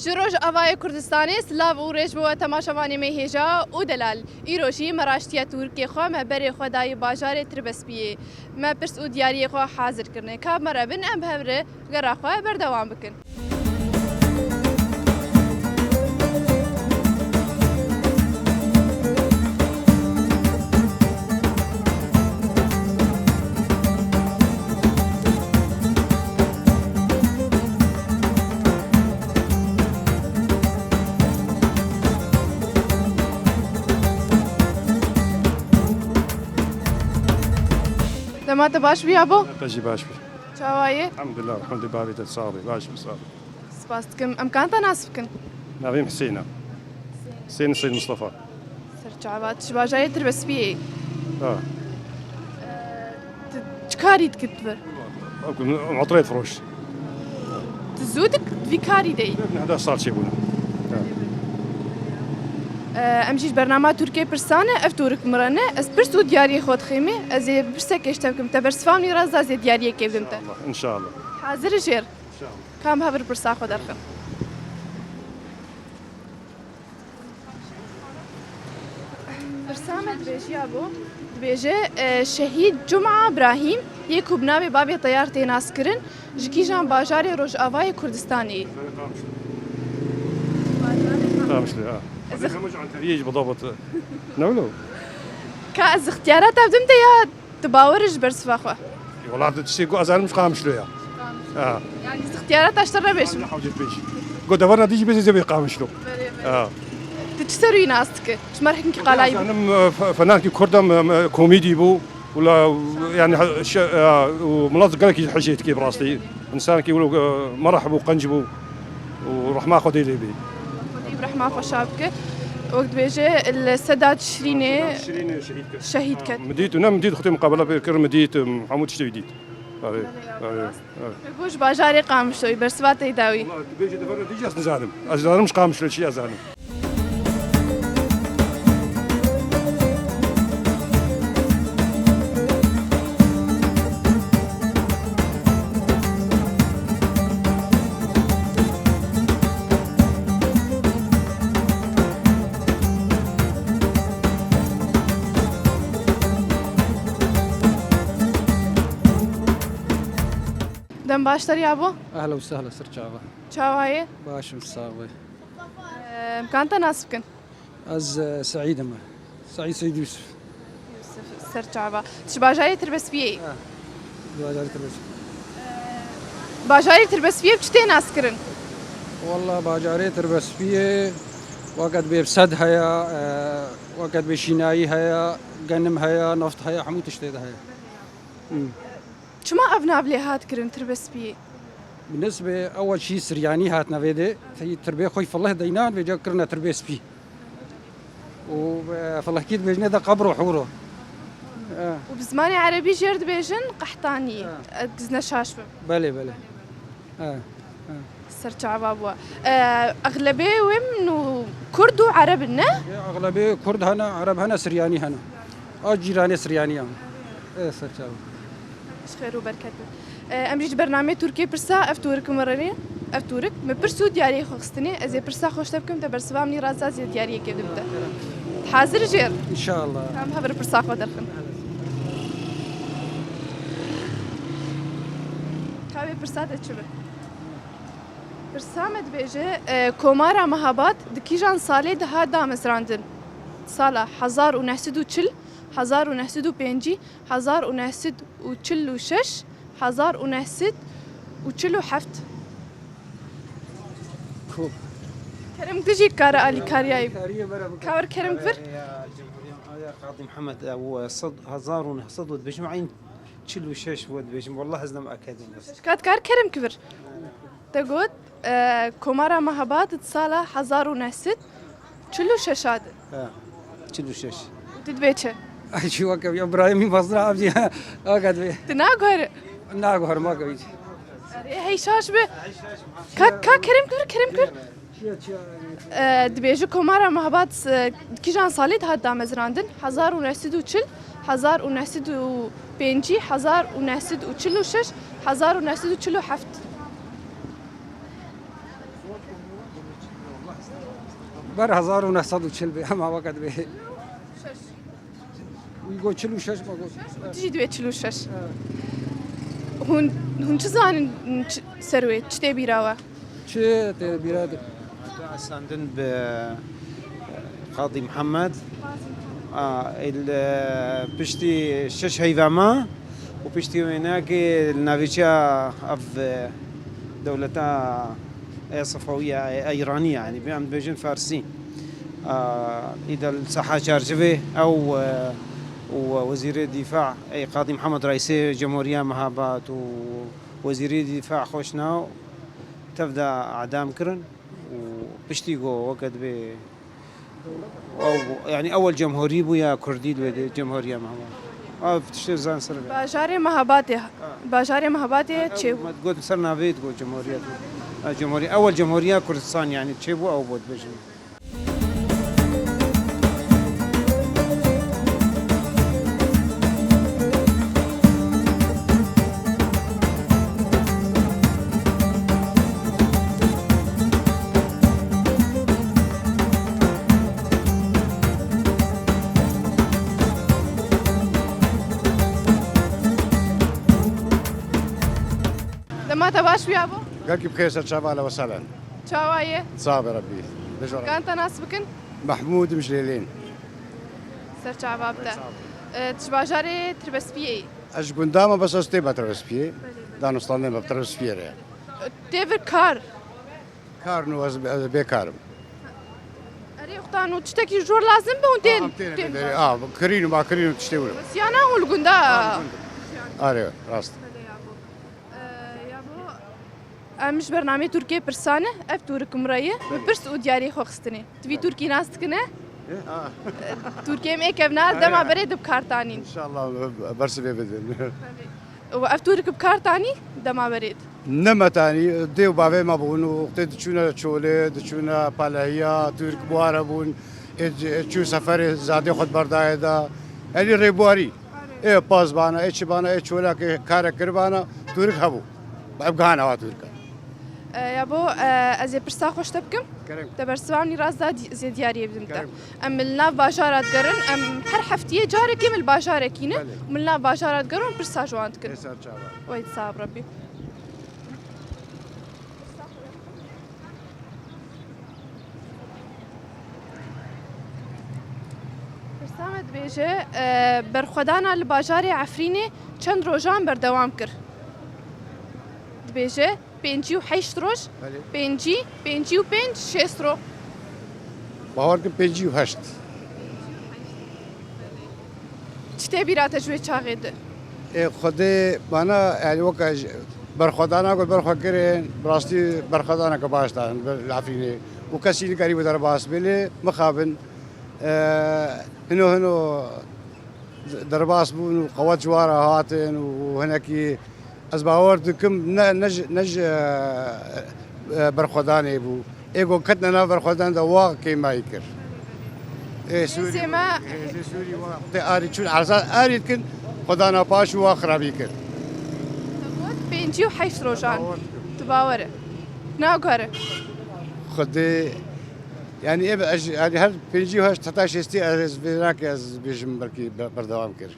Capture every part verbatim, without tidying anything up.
Ji Rojavayê Kurdistanê silav û rêz bo we temaşevanê me hêja û delal. Îro jî me raştiye Tirkiyê xwe, me berê xwe dayî bajarê Tirbespiyê. Me pirs û diyariyê xwe hazir kirine. Ka me re bin, em bi hev re gera xwe berdewam bikin. Dema te baş bû yabo? Te jî baş bî. Çawa yî? Elhamdulillah, elhamdulillah, bavê te sax bî, baş bî, sax bî. Spas dikim. Em kan te nas bikin? Navê min Huseyna. Huseyna Seyd Mustafa. Ser çava, tu ji bajarê Tirbespiyê yî. Ha. Tu çi karî dikit vir? Ew ku motorê difiroş. Tu zû dik vî karî de yî? Nehda sal çêbûne. Ha. Em jî ji bernama Tirkiyê pirsan e, ev torik min re ne. Ez pirs û diyariyê xwe dixêmê. Ez ê pirsekê ji te bikim. Te bersiva min î re da, ez ê diyariyekê bidim te. İnşallah, inşallah. Hazir î jêr? İnşallah. Ka em hev re pirsa xwe derxin. Pirsa me dibêje yabo, dibêje, e, Şehîd Cuma Brahîm, yê ku bi navê Bavê Teyar tê naskirin, ji kîjan bajarê Rojavayê Kurdistanê yî? Qamişlo, ha. Ez hemû ji Antalyayê jî bi dabet. Ne wilo? Ka ez ixtiyara te bidim te ya Tu bawer î ji bersiva xwe? Wala tu tiştê ku ez zanim ji Qamişlo ya. Ha. Yani ji ixtiyara taşlarına beşim. Hewcet beş. Go devarna dijî bêjî zê bê Qamişlo. Belê, belê. Ha. Tu çi serûyî nas dike? Ji me re hinkî qalayî bî. Zanim, e, fe-, fenankî Kurd e, e, komîdî bû. Wala, yani, ha, şe-, ha, û milat gelekî hişê dike bi rastî. Însankî wilo, e, merah bû, qenc bû. Û rehma Xwedê lê bê. Xwedê bi rehma xwe şa bike. Wek dibêje, li Seda Tişrînê şehîd ket. Min dît û ne min dît, xwedê muqabela pê kir, min dît, hemû tiştê wî dît. Erê, erê, erê. Bû ji bajarê Qamişloyê, bersiva tey dawî. Wala, dibêje devarê dî jî ez nizanim. Ez zanim ji Qamişlo çi ez zanim. Dem baş ter yabo. Ehla û sehla, ser çava. Çawa yê? Baş im, sax be. Em kan te nas bikin? Ez, e, Seîd im. Seîd Seîd Yûsif. Yûsif, ser çava. Tu ji bajarê Tirbespiyê yî? Ha, bajarê Tirbespiyê. Bajarê Tirbespiyê bi çi tê naskirin? Walla bajarê Tirbespiyê weke dibê bi sed heye, e, weke dibê şînayî heye, genim heye, neft heye, hemû tiştê de heye. Hmm. Çima ev nav lê hat kirin Tirbespiyê? Bi nisbê ew çî Siryanî hatine vê dê, tey tirbê xwe filih deynan, vêca kirine Tirbê Spî. Û, e, filihkî dibêjine de qebr û hûr o. E. Û bi zimanê erebî jêr dibêjin qehtanî. E. Ez ne şaş bim. Belê, belê. E, e. Ser çava bû. E, exlebê wê min û Kurd û Ereb in, ne? Ê, exlebê Kurd hene, Ereb hene, Siryanî hene. A cîranê Siryanî ya. Ê, ser çava. Ji xêr û berket be. E, em jî ji bernameyê Tirkiyê pirsa ev tûrik min re ne. Ev tûrik min pirs û diyariyê xwe xistinê. Ez ê pirsa xwe ji te bikim, te bersiva min î re da, ez ê diyariyekê bidim te. Hazir jêr? Înşallah. Em hev re pirsa xwe derxin. Ka wê pirsa te çi be? Pirsa me dibêje, e, Komara Mehabad di kîjan salê de hat damezrandin? Sala hezar û neh sed û çil, hezar û neh sed û pêncî, hezar û neh sed û çil û şeş, hezar û neh sed û çil û heft. Ku- Kerem, tu jî kara alîkariyayî. Alîkariyê me re bike. Ka wir kerem vir? Ya, Cumhuriyet, ya Qadî Mihemed, e, û, e, sed, hezar û neh sed û dibêjim, eyn çil û şeş we dibêjim. Wallah ez nem akedim. Kat kar kerem kivir. Te got, e, Komara Mehabad di sala hezar û neh sed çil û şeş a de. He, çil û şeş. Û tu dibê çi? Ay, çi weke ya Ibrahimî Basra avcî, weke dibê. Tu naguherî? Naguherim, weke wî. Erê, hey şaş be. Ka, ka kerem kivir, kerem kivir. E, dibêje Komara Mehabad, e, kîjan salî de hat damezrandin? Hezar û neh sed û çil, hezar û neh sed û pêncî, hezar û neh sed û çil û şeş, hezar û neh sed û çil û heft. Ber hezar û neh sed û çil be, hema weke dibe. Wî got çil û şeş, me got. Tu jî divê çil û şeş. Hûn, hûn çi zanin, çi, ser wê, çi tê bîra we? Çi tê bîra de? Sendin bi Qadî Mihemed. A, il, e, piştî şeş heyva me û piştî wênekê li navîçeya ev, e, dewleta e Sefewiya, e, Îranî, yanî, em dibêjin Farsî. A, îda li saha çarçivê ew, e, û Wezîrê Dîfa, ê Qadî Mihemed Reîsê Cemhuriya Mehabad û Wezîrê Dîfa Xweşnaw tev de edam kirin û piştî ku weke dibê ew, yanî ewel cemhurî bû ya Kurdî li wê de, Cemhuriya Mehabad. Ev tiştê zan ser be. Bajarê Mehabatê, bajarê Mehabatê çê bû. Got ser navê digot cemhuriyet. Ha, cemhuriye, ewel Cemhuriya Kurdistan yanî çê bû ew bû dibêjin. Dema te baş bûya bo? Gelkî bi xêr ser çava, ehlen we sehlen. Çawa ye? Sax be Rebbî. Bêje. Kan te nas bikin? Mehmûd im ji Lêlên. Ser çava bite. Sağ ol. E, tu ji bajarê Tirbespiyê yî? Ez ji gunda me, bes ez tê me Tirbespiyê. Belê, belê. Danûstandê me Tirbespiyê re. Tê vir kar? Kar nû ez, ez bêkar im. Erê, wexta nû tiştekî jor lazim be hûn tên? Em tên, tên. Tên. A, kirîn û makirîn û tiştê wilo. Bes yana hûn li gunda? A, li gunda. Erê, rast. Belê ya bo. Ee, ya bo, em ji bernameyê Tirkiyê pirsan e, ev tûrik min re ye, min pirs û diyariyê xwe xistinê. Tu vî tûrkî nas dikine? Ê, a. Tirkiyê em ê kevna, dema berê di bi kar tanîn. Înşallah, bersivê bidin. Û ev tûrik bi kar tanî, dema berê di. Ne me tanî, dê û bavê me bûn û wextê diçûne çolê, diçûne palehiya, tûrik bi ware bûn, ê, ê çû seferê zadê xwe diberdayê de. Yanî rêbwarî. Ê paz bana, ê çi bana, ê çolakê karek kiribana, tûrik hebû. Ev gihana wa tûrika. E, ya bo, e, ez ê pirsa xwe ji te bikim. Kerem. Te bersiva min rast da di-, zê diyariyê bidim te. Kerem. Em li nav bajara digerin, em her heftiyê carekê min li bajarekî ne. Belê. Min li nav bajara digerin û pirsa ji wan dikin. Ê ser çava. Wey, sax bi Rebbî. Pirsa me dibêje, e, berxwedana li bajarê Efrînê çend rojan berdewam kir? Dibêje, pêncî û heşt roj, belê, pêncî, pêncî û pênc, şêst roj. Bawer kin pêncî û heşt. Çi tê bîra te ji wê çaxê de? Ê Xwedê bana, yani weke ji berxwedana ku berxwe kirin, bi rastî berxwedaneke baş dan li Efrînê û kesî nikarî bi derbas bê lê mixabin, e, hino hino derbas bûn û qewet ji wan re hatin û hinekî Ez bawer dikim ne, ne ji, ne ji, e, e, berxwedanê bû. Ê ku ketine nav berxwedan de wa kêmayî kir. Ê Sûrî, hêzê me, hêzê Sûrî wa tê arî çûn, erzan arî dikin, xwedana paş û wa xirabî kir. Te got pêncî û heşt rojan. Bawer dikim. Tu bawer e. Nagare. Xwedê, yani, ev, ez, yani, her pêncî û heşt heta şêstî ez vê nake ez bêjim belkî be-, berdewam kir.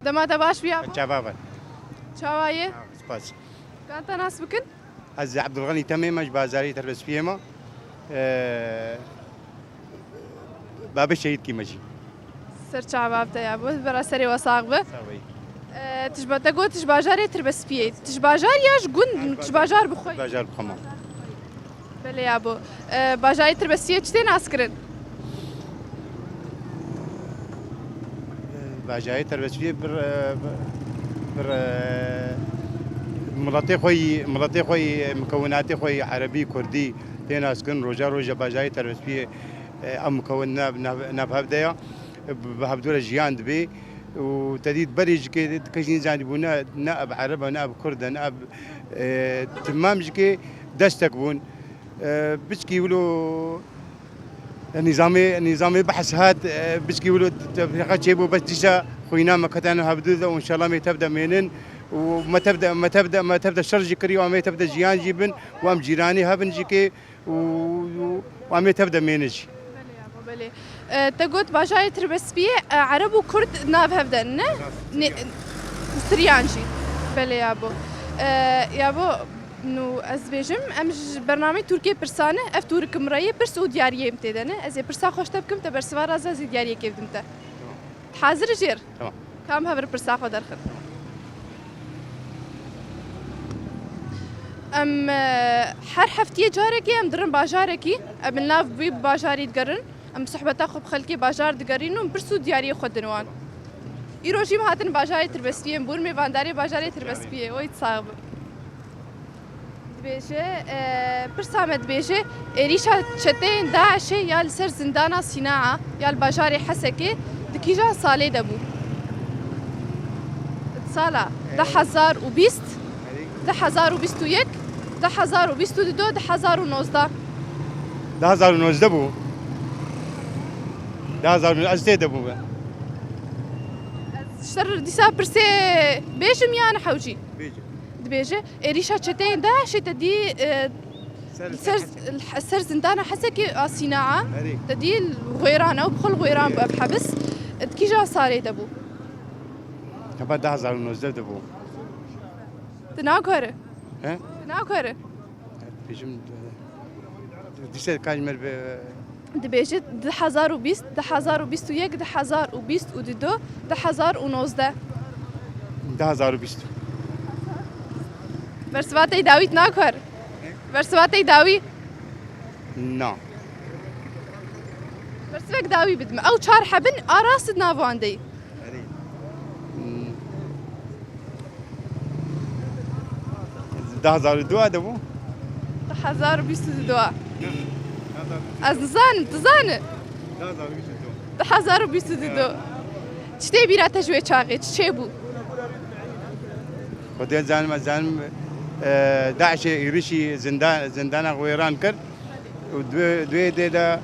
Dema te baş bûya bo? Çava be. Çawa ye? Spas. Kan te nas bikin? Ez Abdulganî Temê me, ji bazarê Terbespiyê me. Ee, Babê şehîdkî me jî. Ser çava te ya bo, bera serê we sax be. Sağ ol. Ee, tu ji ba-, te got tu ji bajarê Tirbespiyê. Tu ji bajar ya ji gund, tu ji bajar bi xwe? Bajar bi xwe me. Belê ya bo. Ee, bajarê Tirbespiyê çi tê nas kirin? Bajarê Terbespiyê bir, e, bir, e, miletê xwe yî, miletê xwe yî, mukewinatê xwe yî erebî, kurdî tê naskirin. Roja roja bajarê Terbespiyê, e, ev mukewin nav, nav, nav hev de ya. Bi, bi hevdû re jiyan dibê û te dît berê jikê, kes nîzanîbû ne, ne ev ereb e, ne ev kurd e, ne ev, e, timam jikê destek bûn. E, biçkî wilo Nîzamê, nîzamê behs hat, e, biçkî wilo tefrîqa çêbû, bes dîsa xwîna me ketane hevdû de û înşallah em ê tev de mênin û me tev de, me tev de, me tev de şer jî kirî û em ê tev de jiyan jî bin û em cîranî hev in jî kê û, û em ê tev de mênin jî. Belê yabo, belê. E, te got bajarê Tirbespiyê, e, ereb û kurd nav hev de ne? Nav, Ne, Siryan. Siryan jî. Belê yabo. E, yabo, Nû ez dibêjim, em ji bernameyê Tirkiyê pirsane, ev tûrik min re ye, pirs û diyariyê min tê de ne. Ez ê pirsa xwe ji te bikim, te bersiva raza zî diyariyekê bidim te. Tamam. Hazir jêr? Tamam. Kam hev re pirsa xwe derxin. Em, e, her heftiyê carekê em dirin bajarekî, em li nav wî bajarî digerin. Em sohbeta xwe bi xelkê bajar digerîn û em pirs û diyariyê xwe din wan. Îro jî em hatin bajarê Tirbespiyê, em bûn mêvandarê bajarê Tirbespiyê. Oy sax bi. Dibêje, e, pirsa me dibêje, êrîşa çeteyên DAIŞê ya li ser zindana Sînaa ya li bajarê Hesekê di kîjan salê de bû? Di sala du hezar û bîst, du hezar û bîst û yek, du hezar û bîst û du, du hezar û nozdeh. Du hezar û nozdeh bû. Du hezar û nozdeh ez tê de bûme. Ez ji te re dîsa pirsê bêjim yan hewcî? Bêje. Dibêje, êrîşa çeteyên DAIŞê te dî, e, Ser li ser, li he-, ser zindana Hesekê a Sînaa, Erê. Te dî li Xwêran e û bi xwe li Xwêran bû ev hebis. Di kîjan salê de bû? Heba du hezar û nozdeh de bû. Tu naguhere? He? Tu naguhere? Bêjim, e, dîse kaç mer be, Dibêje du hezar û bîst, du hezar û bîst û yek, du hezar û bîst û du, du hezar û nozdeh. Du hezar û bîst. Bersiva te dawî naguher. Bersiva te dawî. Na. Bersivek dawî bidime. Ew çar hebin a rast di nav wan de ye. Erê. Hmm. Du hezar û dua de bû? Du hezar û bîst û dua. Ez nizanim, tu zani? Du hezar û bîst û dua. Du hezar û bîst û dua. Çi tê bîra te ji wê çaxê? Çi çêbû? Xwedê zanim, ez zanim, e, DAIŞê êrişî zinda-, zindana xwe wêran kir û duê-, duê dê de,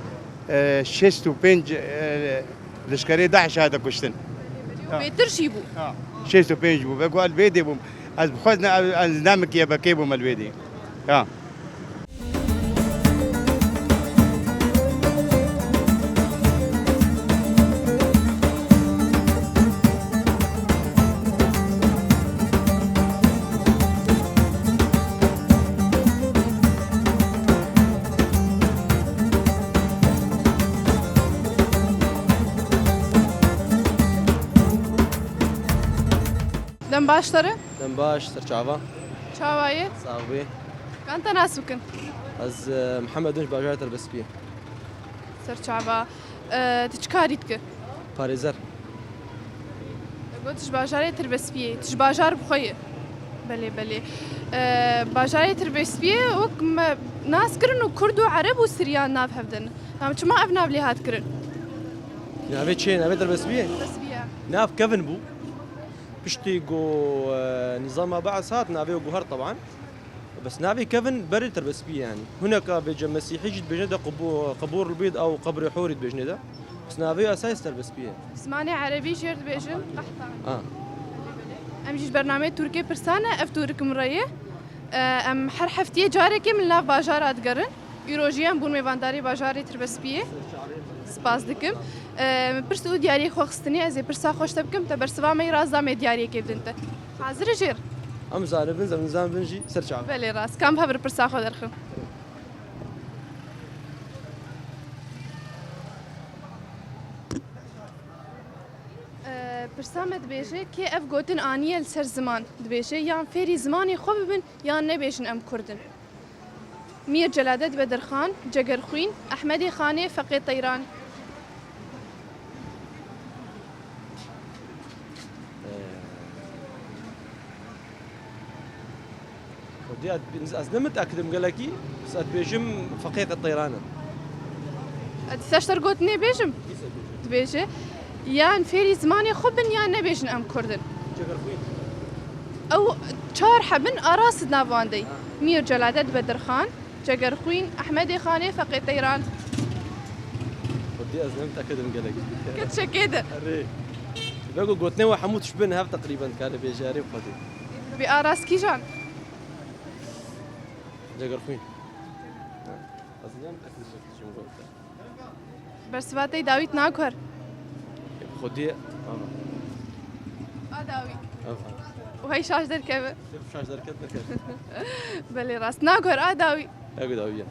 e, şêst û pênc, e, Lişkerê DAIŞ hate kuştin. Ha. Bêtir jî bû. Ha. Şêst û pênc bû. Vego ez li vê dê bûm. Ez bi xwe ne, ez ne mikiye bekê bûm ez li vê dê. Ha. Dem baş te re. Dem baş, ser çava. Çawa ye? Sax bî. Kan te nas bikin? Ez, e, Mihemed im ji bajarê Terbespiyê. Ser çava. E, tu çi karî dike? Parêzer. Got tu ji bajarê Tirbespiyê. Tu ji bajar bi xwe ye. Belê, belê. E, bajarê Tirbespiyê wek me nas kirin û Kurd û Ereb û Siryan nav hev de ne. Tam çima ev nav lê hat kirin? Navê çi ye? Navê Tirbespiyê? Tirbespiyê. Nav kevin bû. Piştî ku, e, nîzama Be'es hat, navê wê guhert teban. Bes navê kevin berê Tirbespiyê yanî. Hineka vêce Mesîhî jî dibêjne de qubû-, qubûr bîd ew qebrê Hûrî dibêjne de. Bes navê wê esas Tirbespiyê. Zimanê erebî jêr dibêjin qehtan. Ha. Em jî ji bernameyê Tirkiyê pirsane, ev tûrik min re ye. E, em her heftiyê carekê min nav bajara digerin. Îro jî em bûn mêvandarê bajarê Tirbespiyê. Spas dikim. E, min pirs û diyariyê xwe xistinê, ez ê pirsa xwe ji te bikim, te bersiva me yî rast da me diyariyekê bidin te. Hazir e jêr? Em zanibin, em zanibin jî ser çav. Belê rast. Kam hev re pirsa xwe derxin. E, pirsa me dibêje, kê ev gotin aniye li ser ziman? Dibêje, yan fêrî zimanê xwe bibin, yan nebêjin em Kurd in. Mîr Celadet Bedirxan, Cegerxwîn, Ehmedê Xanê, Feqê Teyran. Ya, ez ne mitekidim gelekî, ez dibêjim feqê qeteyran e. Dîsa ji te re gotinê bêjim? Dibêje, yan fêrî zimanê xwe bin yan nebêjin em Kurd in. Cegerxwîn. Ew çar heb in, a rast di nav wan de ye. Ha. Mîr Celadet Bedirxan, Cegerxwîn, Ehmedê Xanê, Feqê Teyran. Xwedî ez ne mitekidim gelekî. Ket çekê de. Erê. Vego gotinê we hemû tişt bin hev teqrîben dikare bêje, erê xwedî. Bi a rast kîjan? Cegerxwîn. Ez ne mitekidim gelekî. Bersiva te dawît naguher. Xwedî, ama. A dawî. Ama. Û hey şaş derkeve. Hep şaş derket derket. Belê rast. Naguher a dawî. Ego dawî ya.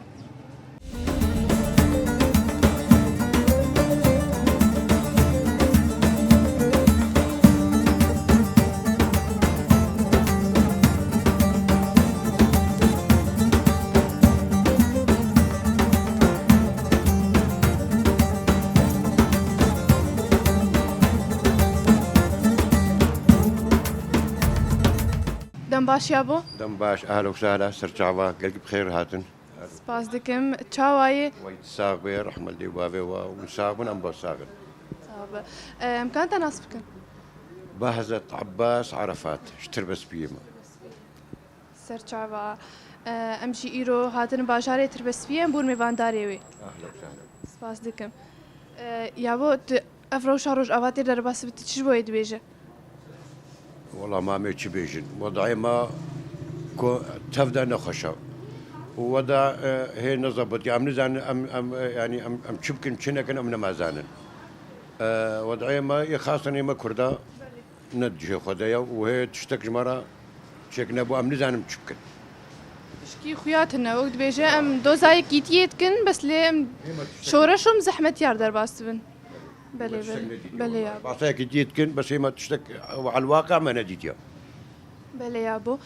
Dem baş yabo. Dem baş, ehla û sehla, serçava, gelkî bi xêr hatin. Spas dikim. Çawa yî? Wey sax bê, rehmet lê bavê we, hûn sax bin, em ba sax in. Sax be. Em kan te nas bikin? Behzet Abbas Arafat, ji Tirbespiyê me. Serçava. Em jî îro hatin bajarê Tirbespiyê, em bûn mêvandarê wê. Ehla û sehla. Spas dikim. Yabo, tu ev rewşa Rojava tê derbas bî, tu çi ji bo wê dibêje? Wela ma em ê çi bêjin? Wedayê me ku tev de nexweş e. Û weda, e, hê nezebitiye. Em nizanin, em, em, e, yanî em, em çi bikin, çi nekin, em nemazanin. E, wedayê me yê xasan ê me Kurda ne di cihê xwe de ye û hê tiştek ji me re çêk nebû, em nizanin çi bikin. Pişkî xuya tune, wek dibêje, em doza yekîtiyê dikin, bes lê em şoreş û em zehmetiyar derbas dibin. Belê, belê. Belê ya. Basayekî dî dikin, bes êma tiştek elwaqe me nedîtiya. Belê ya bo.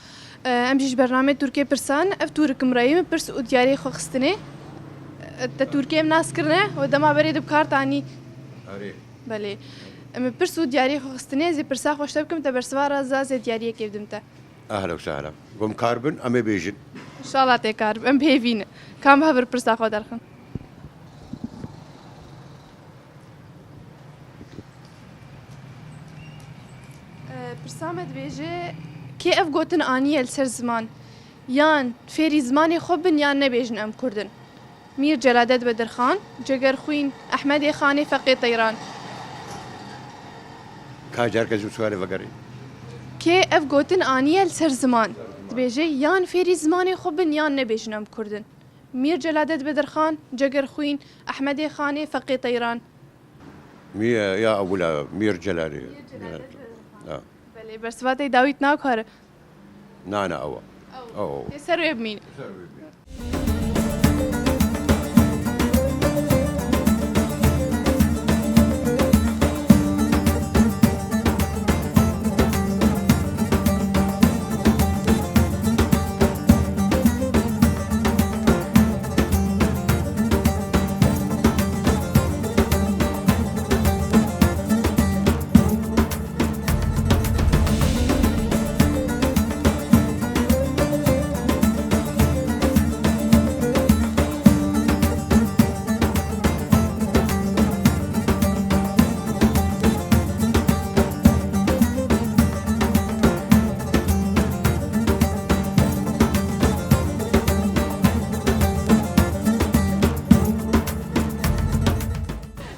Em jî ji bernameyê Tirkiyê pirsan, ev tûrik im reyî min pirs û diyariyê xwe xistinê. Te Tirkiyê em nas kirine û dema berê di bi kar tanî. Erê. Belê. Em pirs û diyariyê xwe xistinê, ez ê pirsa xwe ji te bikim, te bersiva re ez ê diyariyekê bidim te. Ehla û sehla. Gom kar bin, em ê bêjin. Înşallah tê kar bin, em bi hêvî ne. Kam bi hev re pirsa xwe derxin. Pirsa me dibêje, kê ev gotin aniye li ser ziman? Yan fêrî zimanê xwe bin yan nebêjin em Kurd in. Mîr Celadet Bedirxan, Cegerxwîn, Ehmedê Xanê, Feqê Teyran. Ka careke ji sualê vegerî. Kê ev gotin aniye li ser ziman? Dibêje, yan fêrî zimanê xwe bin yan nebêjin em Kurd in. Mîr Celadet Bedirxan, Cegerxwîn, Ehmedê Xanê, Feqê Teyran. Mî-, ya ewila, Mîr Celalê. Mîr Celadet Bedirxan. Ha. Belê, bersiva te dawît nakare. Na, na, ew e. Ew. Ew, ew. Yê ser wê bimîne. Ser wê bimîne.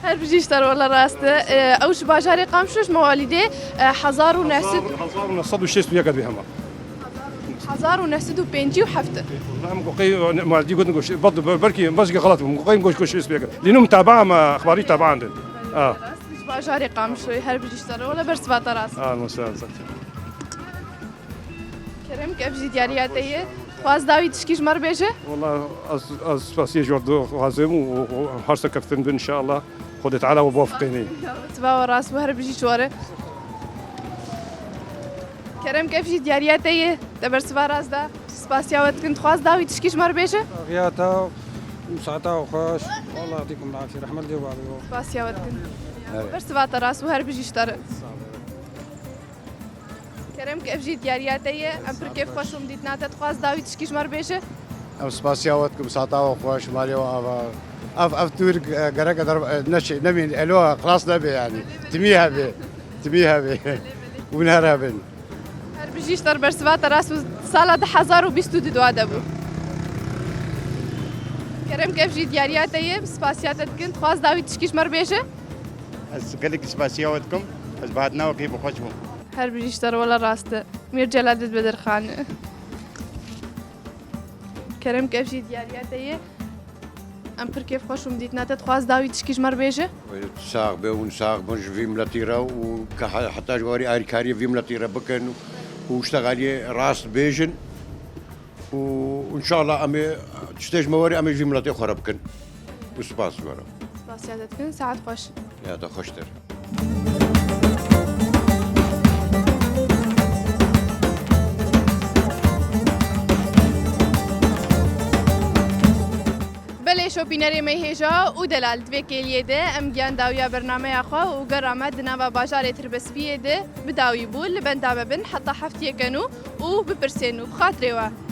Her bijî ji te re, wele rast e. E, ew ji bajarê Qamişlo, ji mewalîdê, e, hezar û neh sed. Hezar û neh sed û şêst û yek e dibê hema. Hezar û neh sed û pêncî û heft. Em goqey, maldî gotin goş, bad, belkî, belkî xelat bûm. Goqey goş, goş şêst û yek. Lînum taba me, exbarî taba andin. Ah. Ji bajarê Qamişloyê, her bijî ji te re. Wele bersiva te rast. Ah, no, sağ ol. Kerem ke ev jî diyariya te ye. Xwaz dawî tişkî ji me re bêje? Wala ez, ez spasiyê ji we dixwazim û, û, û her serkeftin bin înşallah. Xwedê Teala we biwefiqînî. Siva we rast bû, her bijî ji we re. Kerem ke ev jî diyariya te ye. Te bersiva rast da. Spasiya we dikin. Dixwaz dawî tişkî ji me re bêje? Xiya te, saeta we xweş. Allah yadîkum afî. Rehmet lê û bavê we. Spasiya we dikin. Evet. Bersiva te rast bû, her bijî ji te re. Sağ ol. Kerem ke ev jî diyariya te ye. Em pir kêfxweş bûn dîtina te. Dixwaz dawî tişkî ji me re bêje. Em spasiya we dikim, sata we xweş, malê we ava. Ev, ev tûr, e, gerek e der-, e, neçe, nemîn, elo, xilas nebe yani. Timî hebe. Timî hebe. Hûn her hebin. Her bijî ji te re bersiva te rast û sala du hezar û bîst û du de bû. Kerem ke ev jî diyariya te ye, spasiya te dikin. Dixwaz dawî tişkî ji me re bêje. Ez gelek spasiya we dikim. Ez bi hatina we kêfxweş bûm. Her bijî ji te re wela rast e. Mîr Celadet Bedirxan. Kerem ke ev jî diyariya te ye. Em pir kêfxweş bûn dîtina te. Dixwaz dawî tişkî ji me re bêje. Sax be, hûn sax bin ji vî miletî re û ke he-, heta ji warî alîkariyê vî miletî re bikin û ştexaliyê rast bêjin û înşallah em ê tiştê ji me warî em ê ji vî miletê xwe re bikin. Û spas ji we re. Spasiya te dikin, saet xweş. Ya te xweştir. Belê şopînerê me hêja û delal, di vê kêliyê de em giyan dawiya bernameya xwe û gera me di nava bajarê Tirbespiyê de bi dawî bû. Li benda me bin heta heftiyeke nû û bipirsên nû. Bi xatirê we.